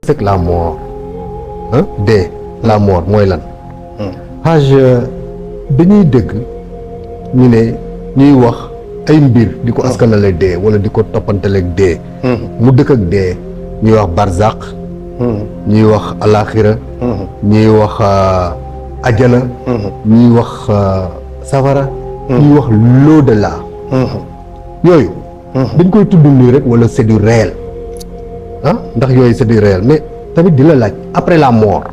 c'est que la mort dee la mort mooy lan Haj dañuy dëgg ñu ne ñuy wax ay mbir di ko askanale dee wala di ko toppantaleeg dee mu dëkk ak dee ñuy wax barzaq ñuy wax alaxira ñuy wax ajana ñuy wax safara ñuy wax l'au-delà yooyu dañ koy tudd nii rek wala c'est du réel ndax yooyu c'est du réel mais tamit di la laaj après la mort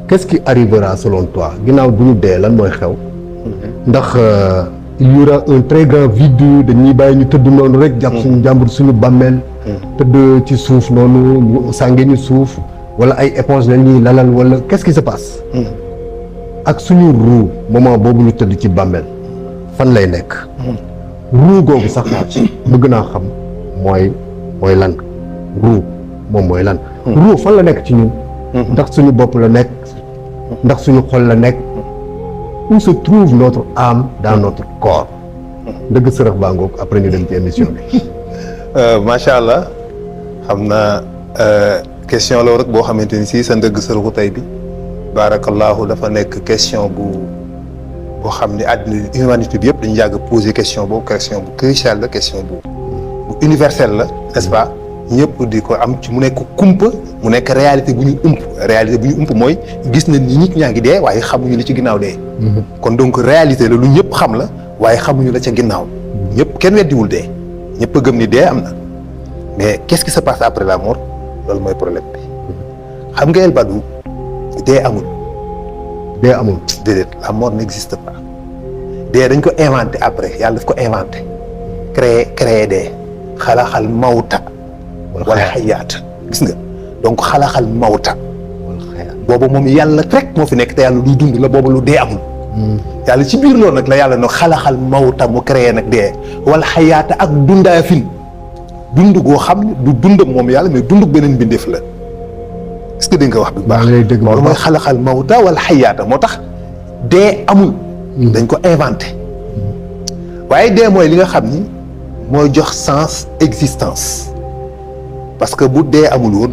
qu'est-ce qui arrivera selon toi ginnaaw bu ñu dee lan mooy xew ndax il y aura un très grand vide dañuy bàyyi ñu tëdd noonu rek jàpp suñu jàmbur suñu bàmmeel tëdd ci suuf noonu ñu sànge ñu suuf wala ay éponge la ñuy lalal wala qu'est-ce qui se passe ak suñu ruu moment boobu ñu tëdd ci bàmmeel fan lay nekk ruu googu sax bëgg naa xam mooy lan ruu moom mooy lan ruu fan la nekk ci ñun ndax suñu bopp la nekk ndax suñu xol la nekk où se trouve notre âme dans notre corps dëgg sërëx baa ngoog après ñu dem ci émission bi macha allah xam naa question la rek boo xamante ni si sa ndëgg sërëxu tey bi barakallahu dafa nekk question boo xam ne àddina humanité bi yëpp dañu yàgg poser question boobu question bu cruciale la question bu universelle la n'est-ce pas ñëpp di ko am ci mu nekk kumpa mu nekk réalité bu ñu ump mooy gis na ni nit ñaa ngi dee waaye xamuñu li ci ginnaaw dee kon donc réalité la lu ñëpp xam la waaye xamuñu la ca ginnaaw ñëpp kenn weddiwul dee ñëpp a gëm ni dee am na mais qu'est-ce qui se passe après la mort loolu mooy problème bi xam nga El Badou dee amul déedéet la mort n'existe pas dee dañ ko inventé après yàlla daf ko inventé créé dee xalaxal mawta wala xayaata gis nga donc xalaxal mawta boobu moom yàlla rek moo fi nekk te yàlla luy dund la boobu lu dee amul yàlla ci biir loolu nag la yàlla no xalaxal mawta mu créé nag dee wala xayaata ak dundaa fin dund goo xam ne du dundam moom yàlla mais dund beneen bindeef la est-ce que dégg nga wax bi baax loolu mooy xalaxal mawta wala xayaata moo tax dee amul dañ ko inventé waaye dee mooy li nga xam ni mooy jox sens existence parce que bu dee amul woon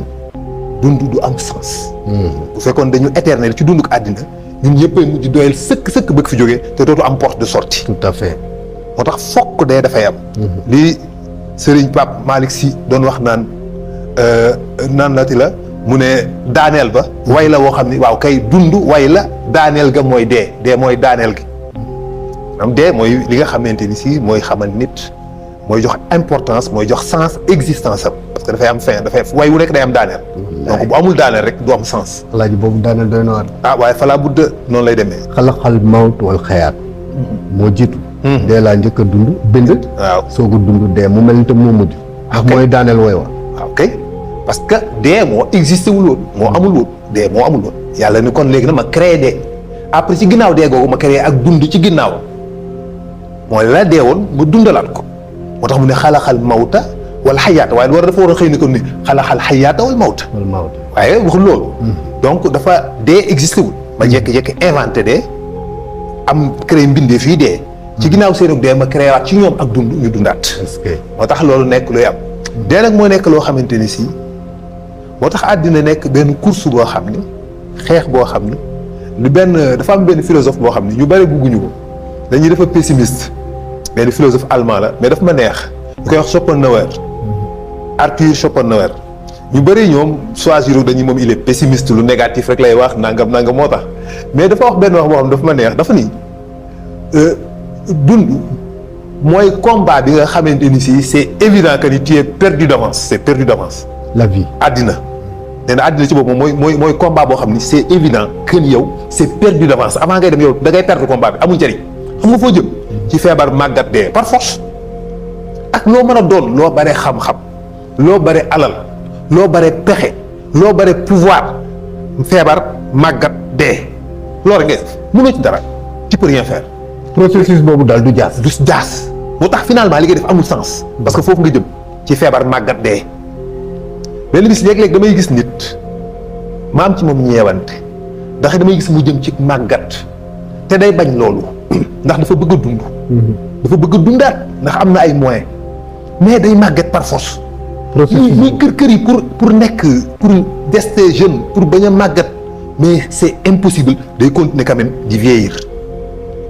dund du am sens bu fekkoon dañu éternel ci dunduk àddina ñun ñëppay mujj doyal sëkk bëgg fi jógee te dootu am porte de sortie tout à fait moo tax fokk dee dafay am lii Serigne Pape Malick Sy doon wax naan nati la mu ne daaneel ba way la woo xam ni waaw kay dund way la daaneel ga mooy dee mooy daaneel gi am dee mooy li nga xamante ni si mooy xamal nit mooy jox importance mooy jox sens existence am parce que dafay am fin dafay way wu nekk day am daaneel donc bu amul daaneel rek du am sens alaaji boobu daaneel doy na waar waaye falaa budda noonu lay demee xalaxal mawt wal xayaat moo jiitu dee laa njëkk a dund bind waaw soog a dund dee mu mel ni tam moo mujj mooy daaneel woy wa waaw kay parce que dee moo existé wul woon moo amul woon dee moo amul woon yàlla ni kon léegi na ma créé dee après ci ginnaaw dee googu ma créé ak dund ci ginnaaw mooy la dee woon ma dundalaat ko moo tax mu ne xalaxal mawta wala xayaata waaye war dafa war a xëy ni kon ni xalaxal xayaata wala mawta waaye waxul loolu donc dafa dee existé wul ma jékki-jékki inventé dee am créé mbindee fii dee ci ginnaaw seenug dee ma créé waat ci ñoom ak dund ñu dundaat moo tax loolu nekk luy am dee nag moo nekk loo xamante ni si moo tax àddina nekk benn course boo xam ni xeex boo xam ni lu benn dafa am benn philosophe boo xam ni ñu bëri bugguñu ko dañuy dafa pessimiste benn philosophe allemand la mais daf ma neex ñu koy wax Schopenhauer Arthur Schopenhauer ñu bëri ñoom choisir dañuy moom il est pessimiste lu négatif rek lay wax nangam moo tax mais dafa wax benn wax boo xam dafa ma neex dafa ni dund mooy combat bi nga xamante ni si c'est évident que ni tu es perdu d'avance c'est perdu d'avance la vie àddina nee na àddina ci boobu mooy combat boo xam ni c'est évident que ni yow c'est perdu d'avance avant ngay dem yow da ngay perdre combat bi amul njëriñ xam nga foo jëm ci feebar màggat dee par force ak loo mën a doon loo bare xam-xam loo bare alal loo bare pexe loo bare pouvoir feebar màggat dee loolu ngay def mënoo ci dara tu peux rien faire processus boobu daal du jaas moo tax finalement li ngay def amul sens parce que foofu nga jëm ci feebar màggat dee benn bis léeg-léeg damay gis nit ma am ci moom ñeewante ndax damay gis mu jëm ci màggat te day bañ loolu ndax dafa bëgg a dund dafa bëgg a dundaat ndax am na ay moyens mais day màggat par force muy kër yi pour nekk pour rester jeune pour bañ a màggat mais c'est impossible day continuer quand même di vieillir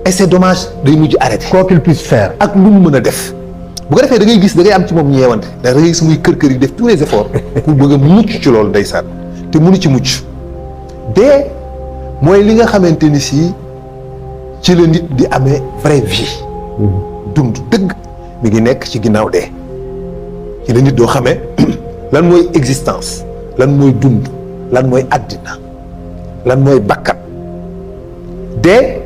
et c'est dommage day mujj arrêté. quoi qu'il puisse faire. ak lu mu mën a def bu ko defee da ngay gis da ngay am ci moom ñeewante ndax da ngay gis muy kër yi def tous les efforts pour bëgg a mucc ci loolu ndeysaan te mënu ci mucc dee mooy li nga xamante ni si ci la nit di amee vraie vie. dund dëgg mi ngi nekk ci ginnaaw dee ci la nit doo xamee lan mooy existence lan mooy dund lan mooy àddina lan mooy bakkat dee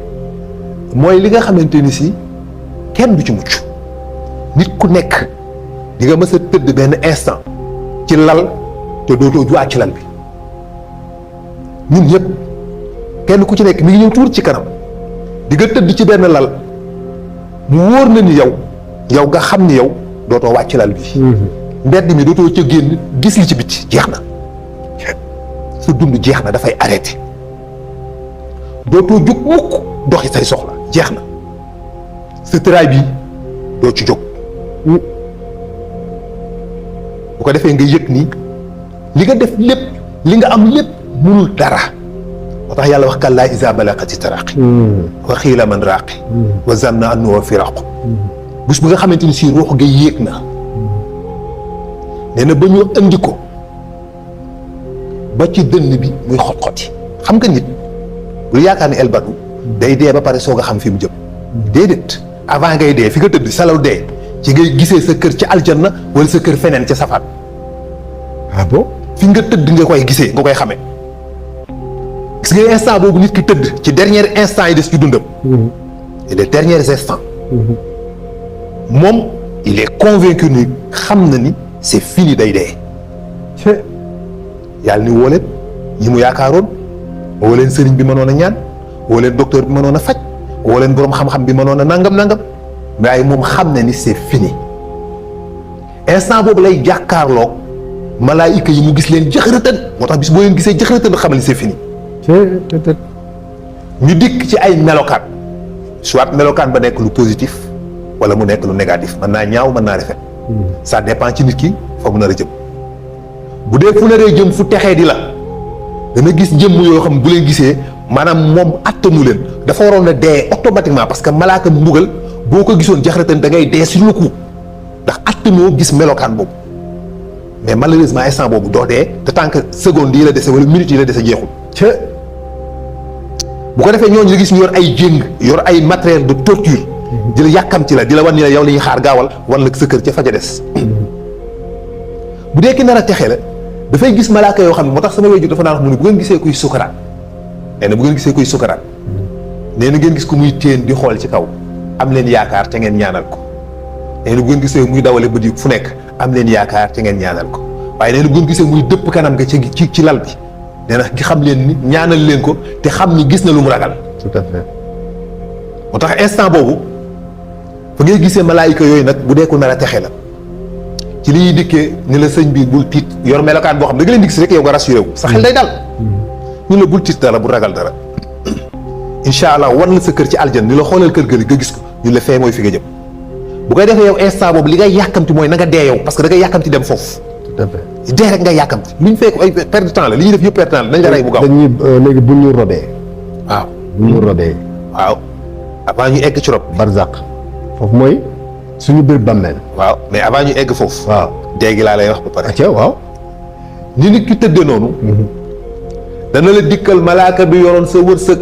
mooy li nga xamante ni si kenn du ci mucc nit ku nekk di nga mës a tëdd benn instant ci lal te dootoo juwaat ci lal bi ñun ñëpp kenn ku ci nekk mi ngi ñëw tuur ci kanam di nga tëdd ci benn lal mu wóor na ni yow nga xam ni yow dootoo wàcc ci lal bi mbedd mi dootoo ca génn gis li ci bitti jeex na sa dund jeex na dafay arrêté dootoo jóg mukk doxi say soxla jeex na sa tëraay bi doo ci jóg bu ko defee nga yëg ni li nga def lépp li nga am lépp mënul dara moo tax yàlla wax kallaa izaa balagati taraqi wa xiila man raaqi wa zanna annahu firaqu bés bu nga xamante ni si ruux nga yéeg na nee na ba ñu andi ko ba ci dënn bi muy xot-xoti xam nga nit lu yaakaar ni elbadu day dee ba pare soog a xam fi mu jëm déedéet avant ngay dee fi nga tëdd salaw dee ci ngay gisee sa kër ci aljanna wala sa kër feneen ca safaan. ah bon fi nga tëdd nga koy gisee nga koy xamee gis nga instant boobu nit ki tëdd ci dernier instant yi des ci dundam. et les derniers instants. moom il est convaincu ni xam na ni c'est fini day dee. yàlla ni woo leen ñi mu yaakaaroon woo leen sëriñ bi mënoon a ñaan woo leen docteur bi mënoon a faj woo leen boroom xam-xam bi mënoon a nangam mais ay moom xam na ni c'est fini instant boobu lay jàkkaarloog malaayika yi mu gis leen jëxërëtën moo tax bis boo leen gisee jëxërëtën xamal ni c'est fini. ñu dikk ci ay melokaan soit melokaan ba nekk lu positif wala mu nekk lu négatif mën naa ñaaw mën naa rafet. ça dépend ci nit ki fa mu nar a jëm. bu dee fu naree jëm fu texee di la dana gis jëmm yoo xam bu leen gisee maanaam moom attanu leen dafa waroon a dee automatiquement parce que malaaka mbugal boo ko gisoon jaxaratan da ngay dee sur le coup ndax attanoo gis melokaan boobu mais malheureusement instant boobu doo dee de tant que seconde yi la dese wala minute yi la dese jeexul. bu ko defee ñooñu la gis ñu yor ay jéng yor ay matériel de torture. di la yàkkamti la di la wan ni la yow la ñuy xaar gaawal wan la sa kër ca faja des. bu dee ki nar a texe la dafay gis malaaka yoo xam ne moo tax sama wéjur dafa naan wax mu ne bu ngeen gisee kuy sukaraat nee na bu ngeen gisee kuy sukaraat nee na ngeen gis ko muy téen di xool ci kaw am leen yaakaar te ngeen ñaanal ko nee na bu ngeen gisee muy dawale bët yi fu nekk am leen yaakaar te ngeen ñaanal ko waaye nee na bu ngeen gisee muy dëpp kanam nga ci lal bi nee na ki xam leen ni ñaanal leen ko te xam ni gis na lu mu ragal. tout à fait. moo tax instant boobu fa ngay gisee malaayika yooyu nag bu dee ko nar a texe la ci li ñuy dikkee ni la sëñ bi bul tiit yor melokaan boo xam da nga leen di gis rek yow nga rassuré wu sa xel day dal ñu la bul tiit dara bu ragal dara incha allah war na sa kër ci aljan ni la xoolal kër gëli nga gis ko ñu la fee mooy fi nga jëm bu koy defee yow instant boobu li ngay yàkkamti mooy na nga dee yow parce que da ngay yàkkamti dem foofu. tout à fait. dee rek ngay yàkkamti li ñu fekk ay perte de temps la li ñuy def yëpp perte de temps la nañ la rey bu gaaw. dañuy léegi bu ñu robee. waaw bu ñu robee. waaw avant ñu egg ci rob. barzaq foofu mooy suñu biir bàmmeel. waaw mais avant ñu egg foofu. waaw dee gi laa lay wax ba pare. acca waaw. ni nit ki tëddee noonu. dana la dikkal malaaka bi yoroon sa wërsëg.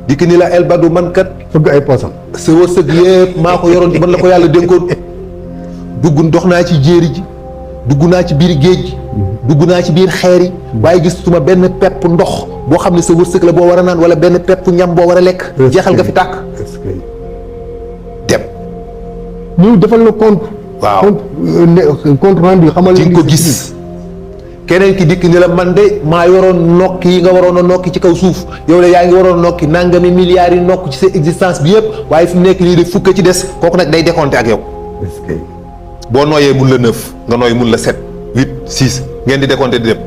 dikk ni la elbadu man kat. fëgg ay poosam. sa wërsëg yëpp maa ko yoroon man la ko yàlla dénkoon. dugg dox naa ci jéeri ji. dugg naa ci biir géej gi. dugg naa ci biir xeer yi. waaye gisatuma benn pepp ndox boo xam ne sa wërsëg la boo war a naan wala benn pepp ñam boo war a lekk. jeexal nga fi tàkk. dem. ñu defal la compte. waaw compte rendu xamal di nga ko gis. keneen ki dikk ni la man de maa yoroon nokki yi nga waroon a nokki ci kaw suuf yow de yaa ngi waroon nokki nangami milliards yi nokk ci sa existence bi yëpp waaye fi mu nekk lii de fukk ci des kooku nag day décompté ak yow. boo nooyee mun la 9 nga nooy mun la 7 8 6 ngeen di décompté di dem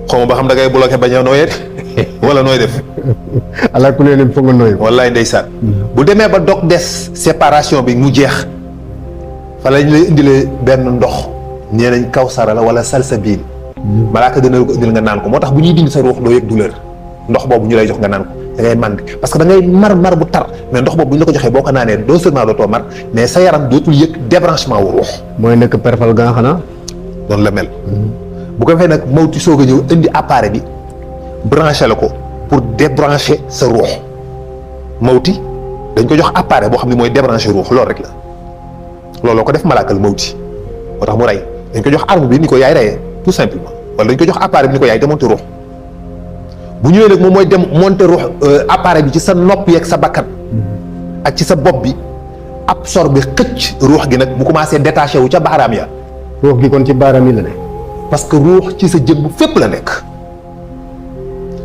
xaw ma ba xam da ngay bloqué bañ a nooyee wala nooy def. ala ku leen foog nga nooy. wallaay ndeysaan. bu demee ba dog des séparation bi mu jeex fa lañ lay indilee benn ndox nee nañ kawsara la wala salsabil malaaka dina la ko indil nga naan ko moo tax bu ñuy dindi sa ruux doo yëg douleur ndox boobu ñu lay jox nga naan ko da ngay mànd parce que da ngay mar bu tar mais ndox boobu bu ñu la ko joxee boo ko naanee non seulement dootoo mar mais sa yaram dootul yëg débranchement wu ruux mooy nekk perfal ga nga xanaa. noonu la mel bu ko defee nag mawti soog a ñëw indi appareil bi branché la ko pour débrancher sa ruux mawti dañ ko jox appareil boo xam ne mooy débrancher ruux loolu rek la looloo ko def malaakal mawti moo tax mu rey dañ ko jox arme bi ni ko yaay reyee tout simplement wala dañ ko jox appareil bi ni ko yaay démonter ruux bu ñëwee nag moom mooy démonter ruux appareil bi ci sa nopp yi ak sa bakkan ak ci sa bopp bi absorbé xëcc ruux gi nag bu commencé détaché wu ca baaraam ya ruux gi kon ci baaraam yi la ne. parce que ruux ci sa jëmm fépp la nekk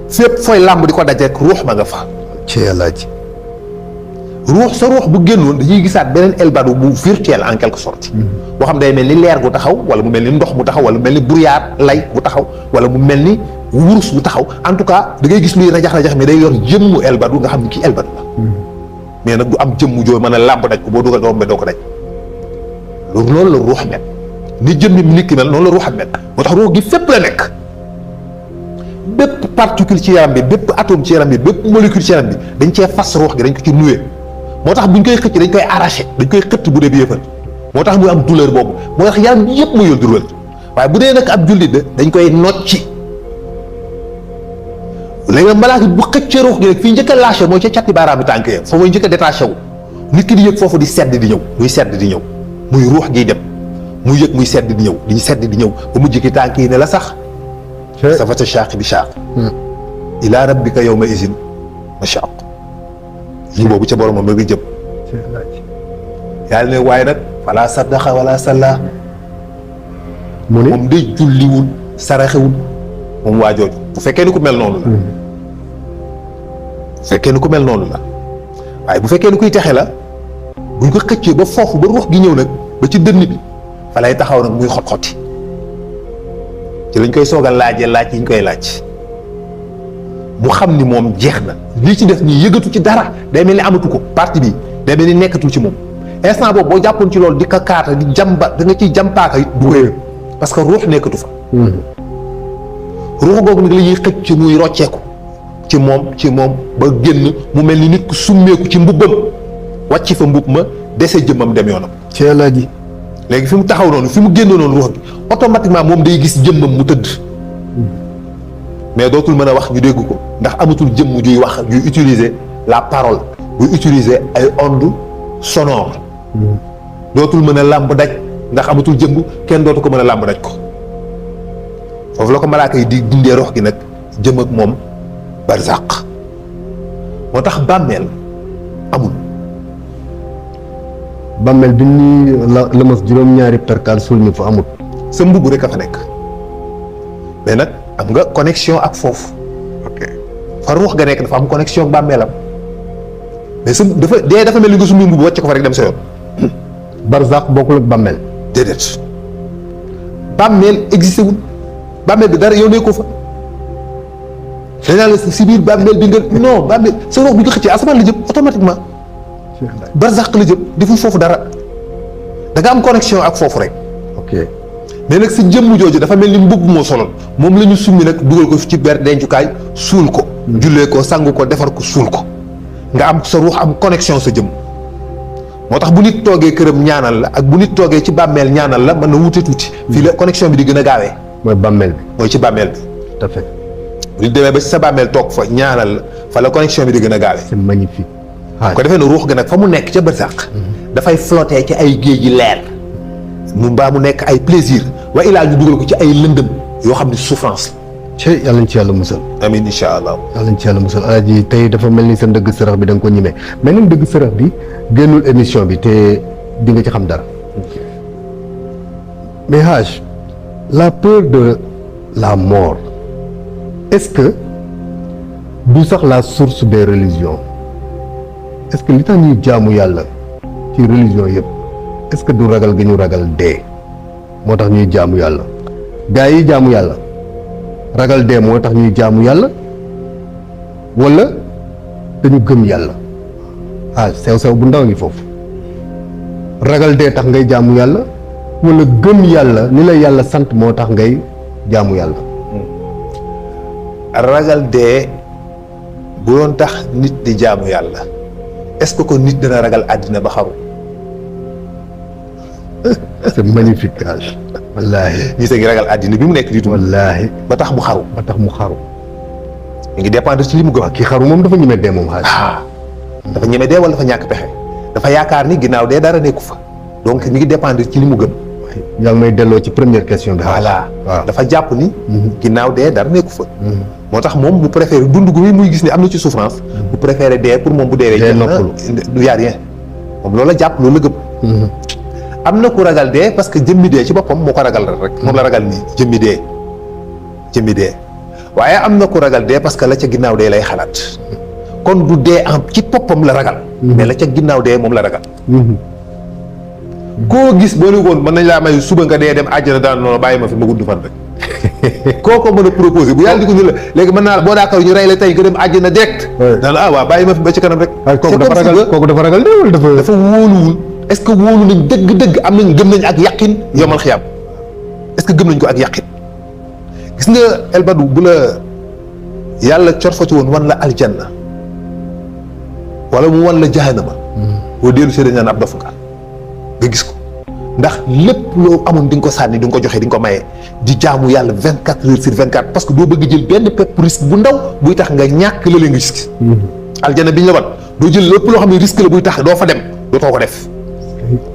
fépp fooy làmb di ko daj rek ruux ma nga fa ci yàlla ji. ruux sa ruux bu génnoon dañuy gisaat beneen elbadu bu virtuel en quelque sorte boo xam day mel ni leer gu taxaw wala mu mel ni ndox mu taxaw wala mu mel ni brouillard lay bu taxaw wala mu mel ni wurus bu taxaw en tout cas da ngay gis luy rajax-rajax mais day yor jëmmu elbadu nga xam ni kii elbadu la mais nag du am jëmmu joo mën a làmb daj ko boo dugal nga doo ko daj loolu la ruux mel ni jëmmi nit ki mel noonu la ruuxam mel moo tax ruux gi fépp la nekk bépp particule ci yaram bi bépp atome ci yaram bi bépp molécule ci yaram bi dañ cee fas ruux gi dañ ko ci nuwee moo tax buñ koy xëcc dañ koy arraché dañ koy xëtt bu dee bi yëppal moo tax muy am douleur boobu moo tax yaram bi yëpp muy yor douleur waaye bu dee nag ab jullit de dañ koy nocci léegi nag malaaka bu xëccee ruux gi nag fii njëkk a lâché mooy ca catti baaraam bi tànk ya foofu njëkk a détaché wu nit ki di yëg foofu di sedd di ñëw muy sedd di ñëw muy ruux giy dem muy yëg muy sedd di ñëw di sedd di ñëw ba mujj ki tànk yi ne la sax safata shaaq bi shaaq ila rabbika yawma izin mashaq lii boobu ca boromam ba nga jëm yàlla ne waaye nag fala saddaqa wala salla mu ne moom day julliwul saraxewul moom waa jooju bu fekkee ni ku mel noonu la bu fekkee ni ku mel noonu la waaye bu fekkee ni kuy texe la buñ ko xëccee ba foofu ba ruux gi ñëw nag ba ci dënn bi fa lay taxaw nag muy xot-xoti ci lañ koy soogal laajee laaj yi ñu koy laaj mu xam ni moom jeex na lii ci def nii yëgatu ci dara day mel ni amatu ko partie bi day mel ni nekkatul ci moom instant boobu boo jàppoon ci loolu di ka kaata di jamba da nga ciy jàmpaaka du ko yëg parce que ruux nekkatu fa ruux googu nag la ñuy xëcc ci muy rocceeku ci moom ba génn mu mel ni nit ku summeeku ci mbubbam wàcc fa mbubb ma dese jëmmam dem yoonam ci yàlla ji. léegi fi mu taxaw noonu fi mu génn noonu ruux gi automatiquement moom day gis jëmmam mu tëdd mais dootul mën a wax ñu dégg ko ndax amatul jëmm juy wax juy utiliser la parole buy utiliser ay ondes sonores dootul mën a làmb daj ndax amatul jëmm kenn dootu ko mën a làmb daj ko foofu la ko malaaka yi di dindee ruux gi nag jëm ak moom barzaq moo tax bàmmeel amul bàmmeel bi ni la lëmas juróom-ñaari perkaal suul mi fa amut. sa mbubb rek a fa nekk mais nag am nga connexion ak foofu ok fa ruux ga nekk dafa am connexion ak bàmmeelam mais sa dafa mel ni nga summi mbubb wàcce ko fa rek dem sa yoon barzaq bokkul ak bàmmeel. déedéet bàmmeel existé wul bàmmeel bi dara yow nekkoo fa dañ la si biir bàmmeel bi nga non bàmmeel sa ruux bi nga xëccee asamaan la jëm automatiquement barzaq la jëm deful foofu dara da nga am connexion ak foofu rek ok mais nag sa jëmm jooju dafa mel ni mbubb moo soloon moom la ñu summi nag dugal ko ci ber dencukaay suul ko jullee ko sangu ko defar ko suul ko nga am sa ruux am connexion sa jëmm moo tax bu nit toogee këram ñaanal la ak bu nit toogee ci bàmmeel ñaanal la mën na wute tuuti fii la connexion bi di gën a gaawee mooy bàmmeel bi. mooy ci bàmmeel bi tout à fait. bu nit demee ba ci sa bàmmeel toog fa ñaanal la fa la connexion bi di gën a gaawee c'est magnifique. ko defee ne ruux ga nag fa mu nekk ca barzaq dafay flotter ci ay géej gi leer mu mbaa mu nekk ay plaisir wa ilaa ñu dugal ko ci ay lëndëm yoo xam ne souffrance ci yàlla na ci yàlla musal. amin incha allah yàlla na ci yàlla musal alaaji tey dafa mel ni sa ndëgg sërëx bi da nga ko ñemee mais nag ndëgg sërëx bi génnul émission bi te di nga ci xam dara mais Haj la peur de la mort est-ce que du sax la source des religions est-ce que li tax ñuy jaamu yàlla ci religion yëpp est-ce que du ragal gi ñu ragal dee moo tax ñuy jaamu yàlla gaa yi jaamu yàlla ragal dee moo tax ñuy jaamu yàlla wala dañu gëm yàlla sew sew bu ndaw ngi foofu ragal dee tax ngay jaamu yàlla wala gëm yàlla ni la yàlla sant moo tax ngay jaamu yàlla. ragal dee bu doon tax nit di jaamu yàlla est-ce que kon nit dina ragal àddina ba xaru. c'est magnifique âge. wallaahi. nit a ngi ragal àddina bi mu nekk di dund. wallaahi. ba tax mu xaru. ba tax mu xaru. mi ngi dépendre ci li mu gëm. waaw kii xaru moom dafa ñeme dee moom xaaj. dafa ñeme dee wala dafa ñàkk pexe. dafa yaakaar ni ginnaaw dee dara nekku fa. donc mi ngi dépendre ci li mu gëm. yaa ngi may delloo ci première question bi. voilà waaw dafa jàpp ni. ginnaaw dee dara nekku fa. moo tax moom mu préféré dund gu muy gis ni am na ci souffrance. mu préféré dee pour moom bu dee. dee noppalu du y a rien moom loolu la jàpp loolu la gëm. am na ku ragal dee parce que jëmmi dee ci boppam moo ko ragal rek moom la ragal nii jëmmi dee waaye am na ku ragal dee parce que la ca ginnaaw dee lay xalaat kon du dee am ci boppam la ragal. mais la ca ginnaaw dee moom la ragal. koo gis boo woon mën nañ laa may suba nga dee dem àjjana daan noonu bàyyi ma fi ma gudd fan rek koo ko mën a proposé bu yàlla di ko ni la léegi mën naa boo daakaar ñu rey la tey nga dem àjjana direct. daan waaw bàyyi ma fi ba ci kanam rek. kooku dafa ragal dee wala dafa wóoluwul. est-ce que wóolu nañ dëgg-dëgg am nañ gëm nañ ak yàqin yomal xiyaam est-ce que gëm nañ ko ak yàqin gis nga El Badou bu la yàlla corfati woon wan la aljanna wala mu wan la jahannama boo dellu see dañ naan ab dof nga gis ko ndax lépp loo amoon di nga ko sànni di nga ko joxe di nga ko maye di jaamu yàlla 24 heures sur 24 parce que doo bëgg jël benn pepp risque bu ndaw buy tax nga ñàkk la leen nga gis aljanna bi ñu la wan doo jël lépp loo xam ne risque la buy tax doo fa dem dootoo ko def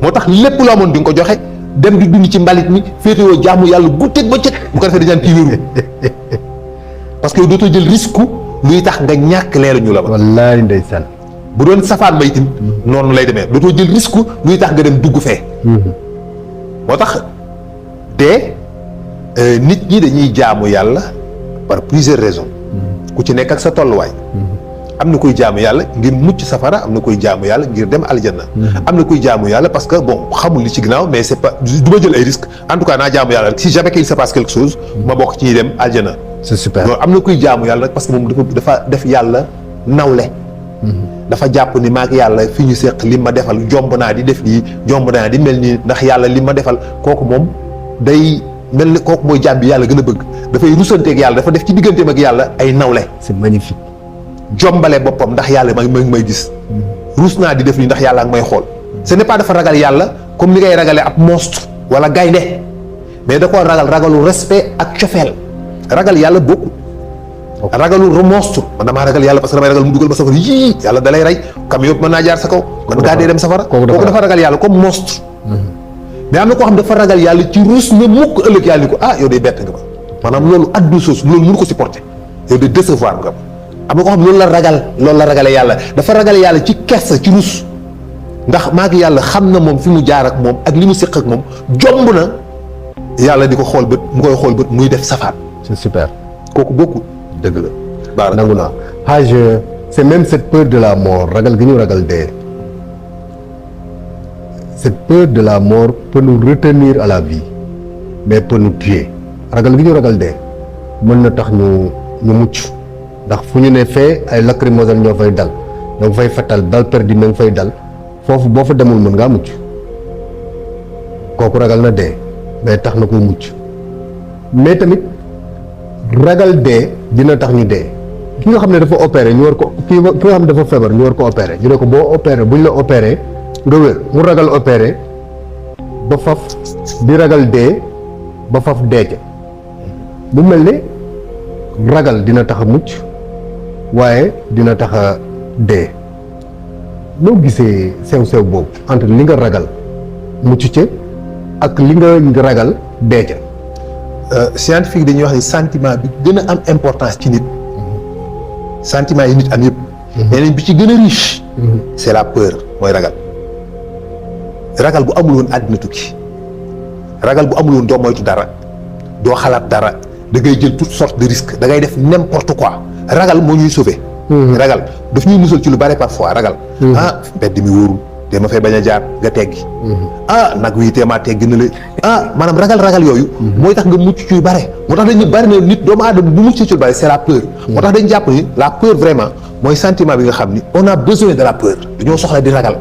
moo tax lépp loo amoon di nga ko joxe dem di dund ci mbalit mi féetewoo jaamu yàlla guddeeg ba cëg bu ko defee dañu naan kii wérul parce que dootoo jël risque luy tax nga ñàkk leer ñu la ba. wallaahi ndeysaan. bu doon safaan ba itam noonu lay demee dootoo jël risque luy tax nga dem dugg fee. moo tax dee nit ñi dañuy jaamu yàlla par plusieurs raisons. ku ci nekk ak sa tolluwaay. am na kuy jaamu yàlla ngir mucc safara am na kuy jaamu yàlla ngir dem aljanna. am na kuy jaamu yàlla parce que bon xamul li ci ginnaaw mais c'est pas du ma jël ay risques en tout cas naa jaamu yàlla rek si jamais qu'il se passe quelque chose. ma bokk ci ñuy dem aljanna. c'est super loolu am na kuy jaamu yàlla rek parce que moom dafa def yàlla nawle. dafa jàpp ni maag yàlla fi ñu seq li ma defal jomb naa di def lii jomb naa di mel nii ndax yàlla li ma defal kooku moom day mel ni kooku mooy jaam bi yàlla gën a bëgg dafay rusanteeg yàlla dafa def ci digganteem ak yàlla ay nawle. c'est magnifique. jombale boppam ndax yàlla may gis ruus naa di def lii ndax yàlla ak may xool ce n'est pas dafa ragal yàlla comme ni ngay ragalee ab monstre wala gaynde mais da koo ragalu respect ak cofeel ragal yàlla bokku ragalu monstre man damaa ragal yàlla parce que damay ragal mu dugal ba safara yii yàlla da lay rey kam yëpp mën naa jaar sa kaw man ngaa dee dem safara kooku dafa ragal yàlla comme monstre mais am na koo xam dafa ragal yàlla ci ruus na mukk ëllëg yàlla ni ko yow day bett nga ma maanaam loolu addu soos loolu mënu ko supporter yow de décevoir nga am na ko xam loolu la ragale yàlla dafa ragale yàlla ci kersa ci rus ndax maa ngi yàlla xam na moom fi mu jaar ak moom ak li mu séq ak moom jomb na yàlla di ko xool bët mu koy xool bët muy def safaan. c'est super. kooku bokkul. dëgg la. nangu naa Haj c'est même cette peur de la mort ragal gi ñu ragal dee cette peur de la mort peut nous retenir à la vie mais peut nous tuer ragal gi ñu ragal dee mën na tax ñu mucc. ndax fu ñu ne fee ay lacrymogène ñoo fay dal ñoo fay fetal bal perdu ma ngi fay dal foofu boo fa demul mën ngaa mucc kooku ragal na dee mais tax na ko mucc mais tamit ragal dee dina tax ñu dee ki nga xam ne dafa opéré ñu war ko ki nga xam ne dafa feebar ñu war ko opéré ñu ne ko boo opéré buñ la opéré nga wér mu ragal opéré ba faf di ragal dee ba faf deece mu mel ne ragal dina tax a mucc waaye dina tax a dee noo gisee sew-sew boobu entre li nga ragal mucc ca ak li nga ragal dee ca. scientifique dañuy wax ni sentiment bi gën a am importance ci nit sentiment yi nit am yëpp. yeneen bi ci gën a riche. c'est la peur mooy ragal bu amul woon àddina tukki ragal bu amul woon doo moytu dara doo xalaat dara. da ngay jël toutes sortes de risques da ngay def n'importe quoi ragal moo ñuy sauver. ragal daf ñuy musal ci lu bari parfois ragal. mbedd mi wóorul te ma fay bañ a jaar nga teggi. nag wi te maa teggi na la maanaam ragal yooyu. mooy tax nga mucc ci yu bare. moo tax dañu bari ne nit doomu aadama bu mucc ci lu bari c'est la peur. moo tax dañu jàpp ni la peur vraiment mooy sentiment bi nga xam ni on a besoin de la peur dañoo soxla di ragal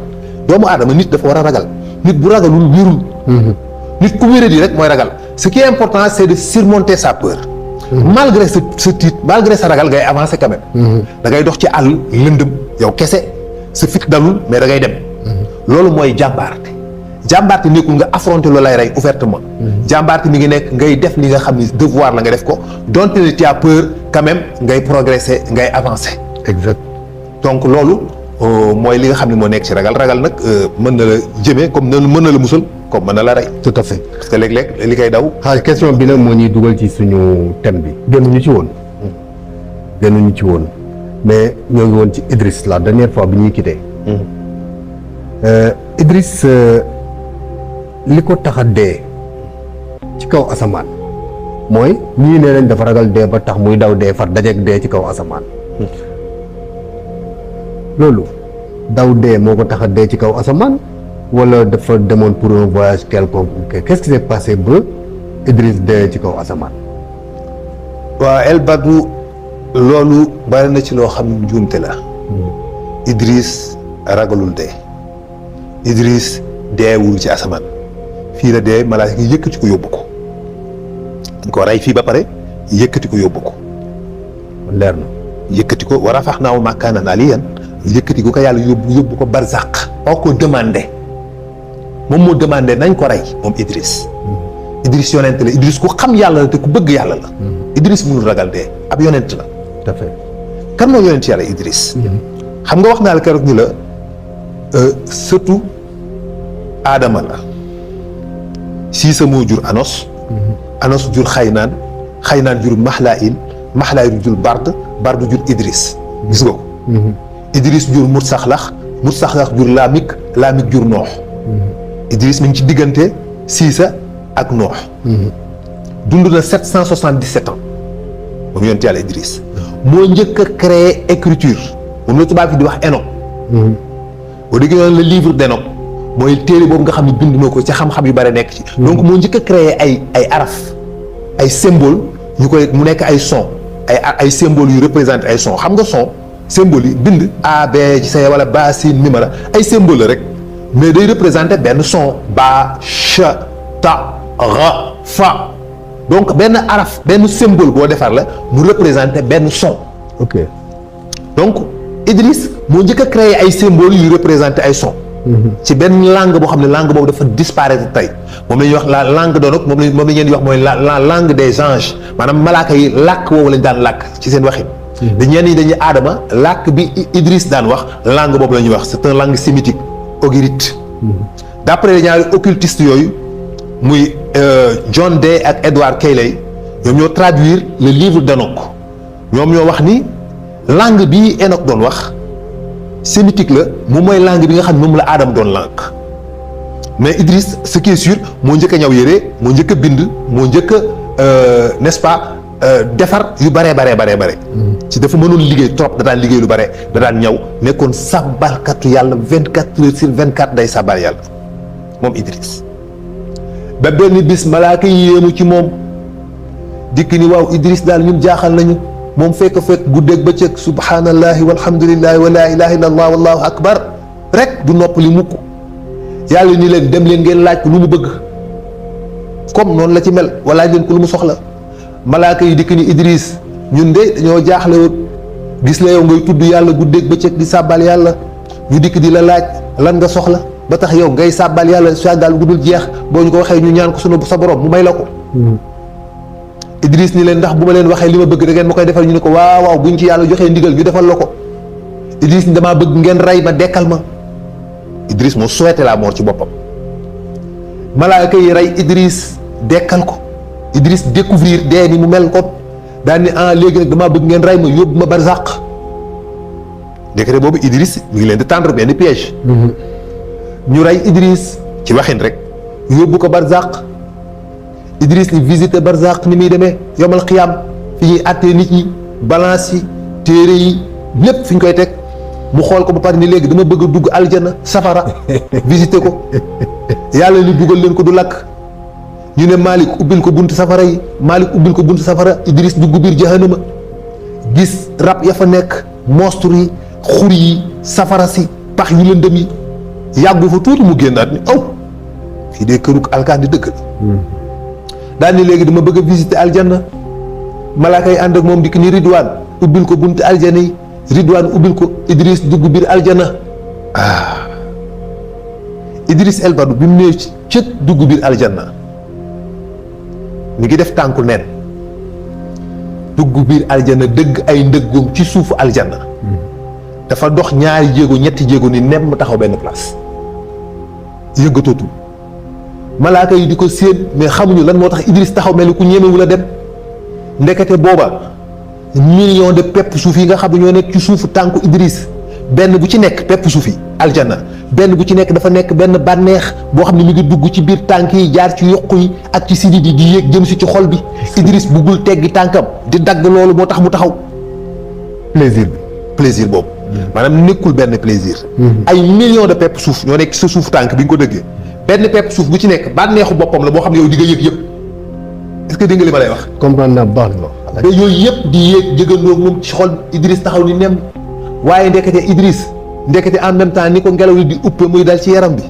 doomu aadama nit dafa war a ragal nit bu ragalul wérul. nit ku wéradi rek mooy ragal ce qui est important c'est de surmonter sa peur. malgré ce titre malgré sa ragal ngay avancer quand même. da ngay dox ci àll lëndëm yow kese sa fit dalul mais da ngay dem. loolu mooy jàmbaarte nekkul nga affronter loolu lay rey ouvertement. jàmbaarte mi ngi nekk ngay def li nga xam ni devoir la nga def ko donte ne tu as peur quand même ngay progresser ngay avancer. exact donc loolu mooy li nga xam ne moo nekk ci ragal nag mën na la jëmee comme mën na la musal comme mën na la rey. tout à fait parce que léeg-léeg li koy daw. question bi nag moo ñuy dugal ci suñu thème bi. génnuñu ci woon mais ñoo ngi woon ci Idriss la dernière fois bi ñuy quitté. Idriss li ko tax a dee ci kaw asamaan mooy ñii nee nañ dafa ragal dee ba tax muy daw dee far dajeeg dee ci kaw asamaan. loolu daw dee moo ko tax a dee ci kaw asamaan wala dafa demoon pour un voyage quelconque qu'est-ce qui s'est passé ba Idriss dee ci kaw asamaan. waaw El Badou loolu bari na ci loo xam ne njuumte la. Idriss ragalul dee. Idriss deewul ci asamaan fii la dee malaaka yi yëkkati ko yóbbu ko dañ ko rey fii ba pare yëkkati ko yóbbu ko. leer na. yëkkati ko wa rafaxnaahu makaanan aliyyan yëkkati ko yàlla yóbbu ko barzaq. oo ko demandé moom moo demandé nañ ko rey moom Idriss. Idriss yonent la Idriss ku xam yàlla la te ku bëgg yàlla la. Idriss mënul ragal dee ab yonent la. tout à fait. kan moo yonent yàlla Idriss. xam nga wax naa la keroog ni la surtout Adama la. Siisa moo jur Anos. Anos jur Xaynaan jur Maxlaayil jur Bard jur Idriss. gis nga ko. Idriss jur Mutsaxlax jur Laamik jur Noox. Idriss mi ngi ci diggante Siisa ak Noox. dund na 777 ans moom yonent yàlla Idriss. moo njëkk a créé écriture moom la tubaab yi di wax Enoch. boo déggee noonu le livre d'Enoch mooy téere boobu nga xam ne bind na ko ci xam-xam yu bare nekk ci. donc moo njëkk a créé ay araf ay symbole ñu koy mu nekk ay son ay symbole yu représenté ay son xam nga son symbole yi bind A B C wala ba sin mimara ay symbole la rek mais day représenté benn son ba cha ta ra fa donc benn araf benn symbole boo defar la mu représenté benn son. ok donc Idriss moo njëkk a créé ay symboles yu représenté ay son. ci benn langue boo xam ne langue boobu dafa disparaître tey moom la ñuy wax la langue d'Enoch moom la ñuy wax mooy la langue des anges maanaam malaaka yi làkk woowu lañ daan làkk ci seen waxin. ñenn ñi dañuy aadama làkk bi Idriss daan wax langue boobu la ñuy wax c'est une langue sémitique ogirite. d'après ñaari occultistes yooyu muy John Day ak Edward Cayley ñoom ñoo traduire le livre d'Enoch ñoom ñoo wax ni langue bi Enoch doon wax. sémitique la moom mooy langue bi nga xam ne moom la Adam doon langue mais Idriss ce qui est sûr moo njëkk a ñaw yére moo njëkk a bind moo njëkk a n'est-ce pas defar yu bare. ci dafa mënoon liggéey trop da daan liggéey lu bare da daan ñaw nekkoon sàbbalkatu yàlla 24 heures sur 24 day sàbbal yàlla moom Idriss. ba benn bis malaaka yi yéemu ci moom dikk ni waaw Idriss daal ñun jaaxal nañu. moom fekk guddeeg bëccëg subhaanallahi walhamdulillahi wa laa ilaha illa allah wallahu akbar rek du nopp li mukk yàlla ni leen dem leen ngeen laaj ko lu mu bëgg comme noonu la ci mel wala laaj leen ko lu mu soxla malaaka yi dikk ni Idriss ñun de dañoo jaaxle woon gis la yow ngay tudd yàlla guddeeg bëccëg di sàbbal yàlla ñu dikk di la laaj lan nga soxla ba tax yow ngay sàbbal yàlla sàggal gu dul jeex boo ñu ko waxee ñu ñaan ko sunu sa borom mu may la ko. Idriss ni leen ndax bu ma leen waxee li ma bëgg da ngeen ma koy defal ñu ne ko waaw buñ ci yàlla joxee ndigal ñu defal la ko. Idriss ni damaa bëgg ngeen rey ma dekkal ma. Idriss moo souhaité la mort ci boppam. malaaka yi rey Idriss dekkal ko. Idriss découvrir dee ni mu mel ko daal ni léegi nag damaa bëgg ngeen rey ma yóbbu ma barzaq. ndekete boobu Idriss mi ngi leen di tendre benn piège. ñu rey Idriss ci waxin rek yóbbu ko barzaq. Idriss ni visité barzaq ni muy demee yomal xiyaam fi ñuy àttee nit ñi balance yi téere yi lépp fi ñu koy teg mu xool ko ba pare ni léegi dama bëgg a dugg aljana safara visité ko yàlla ni dugal leen ko du lakk ñu ne Malik ubbil ko buntu safara yi Malik ubbil ko buntu safara Idriss dugg biir jahannama gis rab ya fa nekk monstre yi xur yi safara si pax yu lëndëm yi yàggu fa tuuti mu génnaat ni aw fii dee kërug alkaandi dëgg la daal ni léegi dama bëgg a visiter aljanna. malaaka yi ànd ak moom dikk ni Ridwaan ubbil ko bunti aljana yi. Ridwaan ubbil ko Idriss dugg biir aljana. Idriss El Badou bi mu nee cët dugg biir aljanna mi ngi def tànku nen dugg biir aljana dëgg ay ndëggoom ci suufu aljana dafa dox ñaari jéego ñetti jéego ni nem mu taxaw benn place yëggatootul malaaka yi di ko séen mais xamuñu lan moo tax Idriss taxaw mel ni ku ñemewu la dem ndekete booba million de pepp suuf yi nga xam ne ñoo nekk ci suufu tànku Idriss benn bu ci nekk pepp suuf yi aljanna benn bu ci nekk dafa nekk benn bànneex boo xam ne mi ngi dugg ci biir tànk yi jaar ci yokku yi ak ci sidit yi di yéeg jëm si ci xol bi Idriss buggul teggi tànkam di dagg loolu moo tax mu taxaw plaisir boobu maanaam nekkul benn plaisir ay millions de pepp suuf ñoo nekk ci sa suufu tànk bi nga ko dëggee benn pepp suuf bu ci nekk bànneexu boppam la boo xam ne yow di nga yëg yëpp est-ce que dégg nga li ma lay wax comprendre naa baax li te yooyu yëpp di yéeg jëgandoo moom ci xol Idriss taxaw ni nem waaye ndekete Idriss ndekete en même temps ni ko ngelaw li di upp muy dal ci yaram bi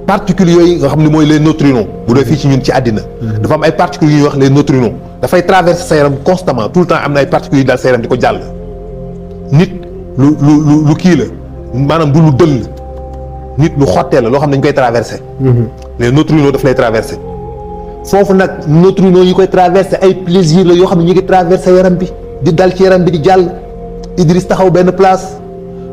particules yooyu nga xam ne mooy les neutrinos bu dee fii ci ñun ci àddina dafa am ay particules yu ñuy wax les neutrinos dafay traverser sa yaram constamment tout le temps am na ay particules yu dal sa yaram di ko jàll nit lu kii la maanaam du lu dëll nit lu xottee la loo xam ne dañ koy traverser les neutrinos daf lay traverser foofu nag neutrinos yi koy traverser ay plaisir la yoo xam ne ñu ngi traverser yaram bi di dal ci yaram bi di jàll Idriss taxaw benn place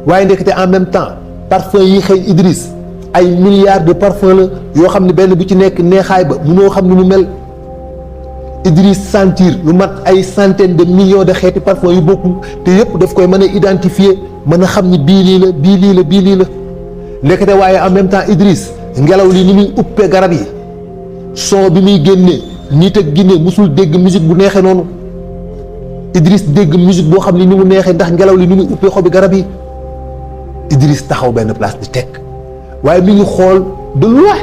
waaye ndekete en même temps parfum yi xëy Idriss ay milliards de parfum la yoo xam ne benn bu ci nekk neexaay ba munoo xam ni mu mel Idriss sentir lu mat ay centaines de millions de xeeti parfum yu bokkul te yëpp daf koy mën a identifier mën a xam ni bii lii la bii lii la bii lii la ndekete waaye en même temps Idriss ngelaw li ni muy uppee garab yi son bi muy génnee nit ak Guinée musul dégg musique bu neexee noonu Idriss dégg musique boo xam ne ni mu neexee ndax ngelaw li ni muy uppee xobi garab yi Idriss taxaw benn place di teg waaye mi ngi xool de loin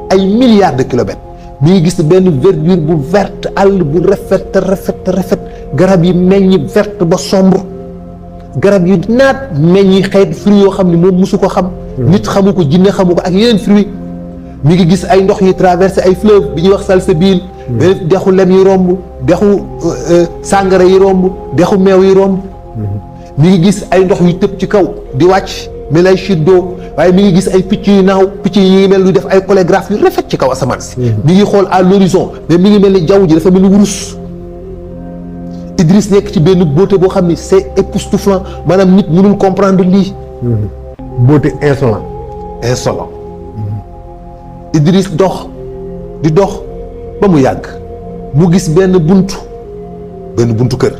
ay milliards de kilomètres mi ngi gis benn verdure bu verte àll bu rafet garab yi meññ verte ba sombre garab yi naat meññi xeet fruits yoo xam ne moom mosu ko xam nit xamu ko jinne xamu ko ak yeneen fruits mi ngi gis ay ndox yi traversé ay fleuve bi ñuy wax salsabil dexu lem yi romb dexu sàngara yi romb dexu meew yi romb mi ngi gis ay ndox yu tëb ci kaw di wàcc mel ay chute d'eau waaye mi ngi gis ay picc yu naaw picc yi ngi mel luy def ay chorégraphe yu rafet ci kaw asamaan si mi ngi xool à l'horizon mais mi ngi mel ni jaww ji dafa mel ni wurus Idriss nekk ci benn beauté boo xam ni c'est époustouflant maanaam nit mënul comprendre lii beauté insolent Idriss dox di dox ba mu yàgg mu gis benn buntu kër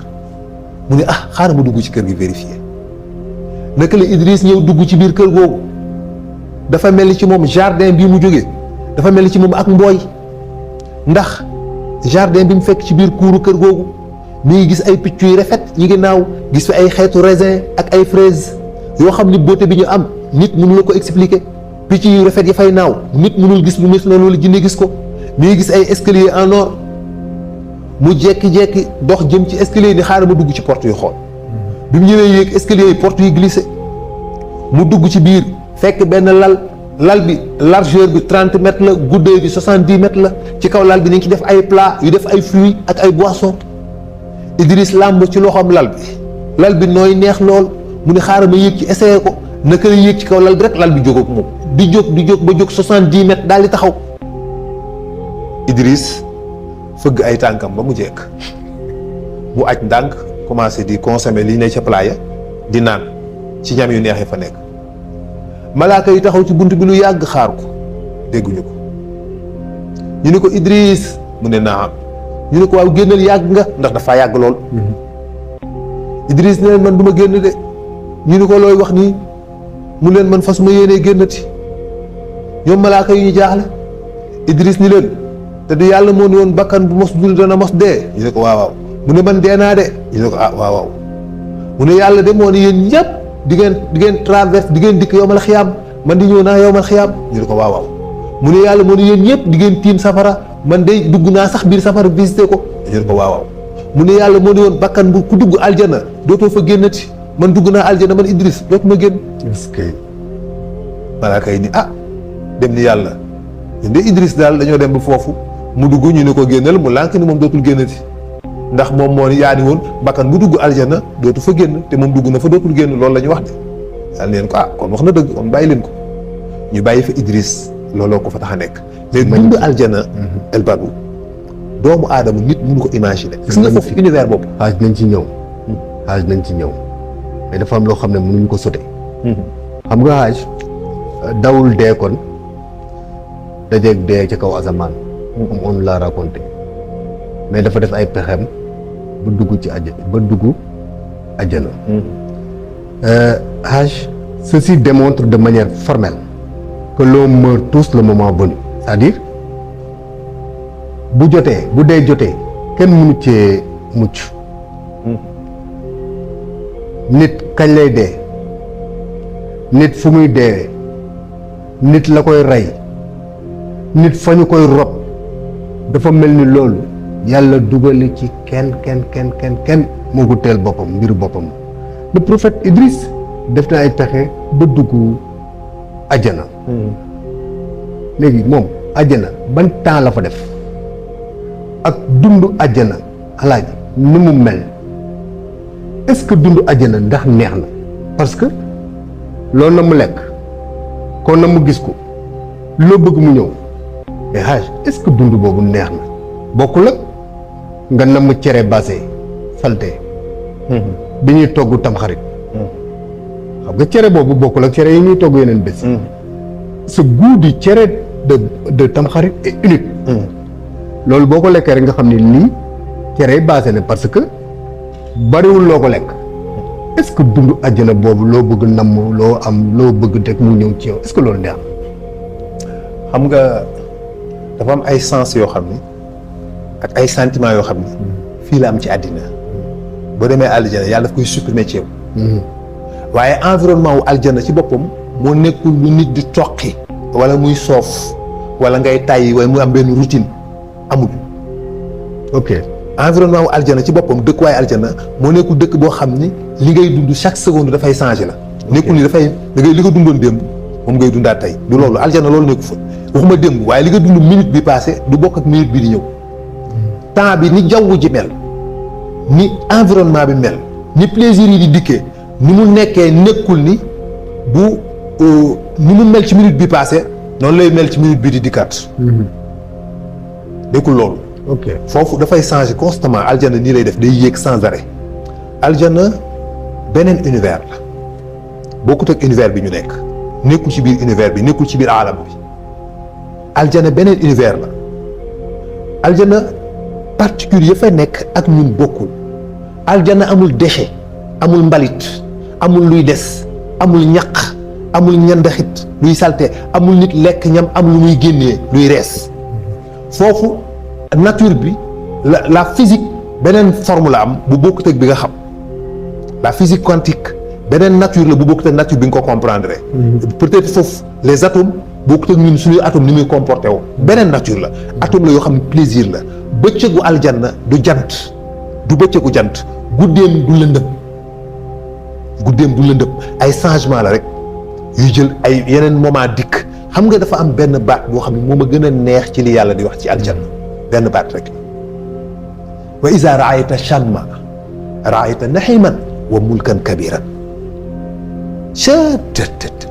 mu ne xaaral ma dugg ci kër gi vérifier naka la Idriss ñëw dugg ci biir kër googu dafa mel ni ci moom jardin bii mu jógee dafa mel ni ci moom ak mbooy ndax jardin bi mu fekk ci biir kuuru kër googu mi ngi gis ay picc yu rafet yi ngi naaw gis fi ay xeetu raisin ak ay fraise yoo xam ni beauté bi ñu am nit mënu la ko expliquer picc yu rafet yi fay naaw nit mënul gis lu mel noonu wala jinne gis ko mi ngi gis ay escalier en or mu jekki-jekki dox jëm ci escalier ni xaaral ma dugg ci porte yu xool bi mu ñëwee yéeg escalier yi porte yi glissé mu dugg ci biir fekk benn lal bi largeur bi 30 mètres la guddee bi 70 mètres la ci kaw lal bi nañ ci def ay plat yu def ay fruits ak ay boissons Idriss làmb ci loxoom lal bi nooy neex lool mu ne xaaral ma yéeg ci essayé ko naka la yéeg ci kaw lal bi rek lal bi jóg ak moom di jóg ba jóg 70 mètres daal di taxaw Idriss fëgg ay tànkam ba mu jekk mu aj ndànk commencé di consommer li ne ca plat ya di naan ci ñam yu neexee fa nekk malaaka yi taxaw ci bunt bi lu yàgg xaar ko dégguñu ko ñu ne ko Idriss mu ne naam ñu ne ko waaw génnal yàgg nga ndax dafa yàgg lool Idriss ne leen man du ma génn de ñu ne ko looy wax nii mu leen man fas ma yéenee génnati ñoom malaaka yi ñu jaaxle Idriss ni leen te du yàlla moo ne woon bakkan bu mos dul dana mos dee ñu ne ko waaw mu ne man dee naa de ñu ne ko waaw mu ne yàlla de moo ne yéen ñëpp di ngeen traverse di ngeen dikk yowmal xiyaam man di ñëw naa yowmal xiyaam ñu ne ko waaw mu ne yàlla moo ne yéen ñëpp di ngeen tiim safara man de dugg naa sax biir safara visité ko ñu ne ko waaw mu ne yàlla moo ne woon bakkan bu ku dugg aljana dootoo fa génnati man dugg naa aljana man Idriss dootuma génn. est-ce que malaaka yi ni dem ni yàlla ñun de Idriss daal dañoo dem ba foofu mu dugg ñu ne ko génnal mu lànk ni moom dootul génnati ndax moom moo ni yaa ni woon bakkan bu dugg aljana dootu fa génn te moom dugg na fa dootul génn loolu la ñu wax de yàlla leen ko kon wax na dëgg kon bàyyi leen ko ñu bàyyi fa Idriss looloo ko fa tax a nekk mais dund aljana El Badou doomu aadama nit mënu ko imaginer gis nga foofu univers boobu xaaj nañ ci ñëw mais dafa am loo xam ne mënuñ ko sote xam nga xaaj dawul dee kon dajeeg dee ca kaw asamaan comme on l'a raconté mais dafa def ay pexem ba dugg àjjana xaaj ceci démontre de manière formelle que l'on meurt tous le moment venu c'est-à-dire bu dee jotee kenn mënu cee mucc nit kañ lay dee nit fu muy deewee nit la koy rey nit fa ñu koy rob dafa mel ni loolu yàlla dugali ci kenn moo ko teel boppam mbiru boppam le prophète Idriss def na ay pexe ba dugg àjjana léegi moom àjjana ban temps la fa def ak dund àjjana alaaji ni mu mel est-ce que dund àjjana ndax neex na parce que loolu na mu lekk kon na mu gis ko loo bëgg mu ñëw mais xaaj est-ce que dund boobu neex na bokkul ak nga na mu cere basé salté bi ñuy togg tamxarit xam nga cere boobu bokkul ak cere yi ñuy togg yeneen bés ce goût du cere de tamxarit est unique loolu boo ko lekkee rek nga xam ne lii cere yi basé na parce que bariwul loo ko lekk est-ce que dund àjjana boobu loo bëgg namm loo am loo bëgg teg mu ñëw ci yow est-ce que loolu neex na xam nga dafa am ay sens yoo xam ni ak ay sentiments yoo xam ni fii la am ci àddina boo demee aljana yàlla daf koy supprimer ci yow waaye environnement wu aljana ci boppam moo nekkul lu nit di toqi wala muy soof wala ngay tàyyi wala muy am benn routine amul ok environnement wu aljana ci boppam dëkkuwaay aljana moo nekkul dëkk boo xam ni li ngay dund chaque seconde dafay changer la nekkul ni dafay da ngay li nga dundoon démb moom ngay dundaat tey du loolu aljana loolu nekku fa waxuma démb waaye li nga dund minute bi passé du bokk ak minute bi di ñëw temps bi ni jaww ji mel ni environnement bi mel ni plaisir yi di dikkee ni mu nekkee nekkul ni bu ni mu mel ci minute bi passé noonu lay mel ci minute bi di dikkaat nekkul loolu ok foofu dafay changer constamment aljana nii lay def day yéeg sans arrêt aljana beneen univers la bokkut ak univers bi ñu nekk nekkul ci biir univers bi nekkul ci biir aalam bi aljana beneen univers la aljana particules ya fa nekk ak ñun bokkul aljana amul déchet amul mbalit amul luy des amul ñaq amul ñandaxit luy salte amul nit lekk ñam am lu muy génnee luy rees foofu nature bi la physique beneen forme la am bu bokkut ak bi nga xam la physique quantique beneen nature la bu bokkut ak nature bi nga ko comprendre peut-être foofu les atomes bokkut ak ñun suñuy atome ni muy comporté woo beneen nature la atome la yoo xam ne plaisir la bëccëgu aljanna du jant du bëccëgu jant guddeem du lëndëm ay changement la rek yuy jël ay yeneen moment dikk xam nga dafa am benn baat boo xam ne moo ma gën a neex ci li yàlla di wax ci aljanna benn baat rek wa iza raayta shamma raayta naximan wa mulkan kabiran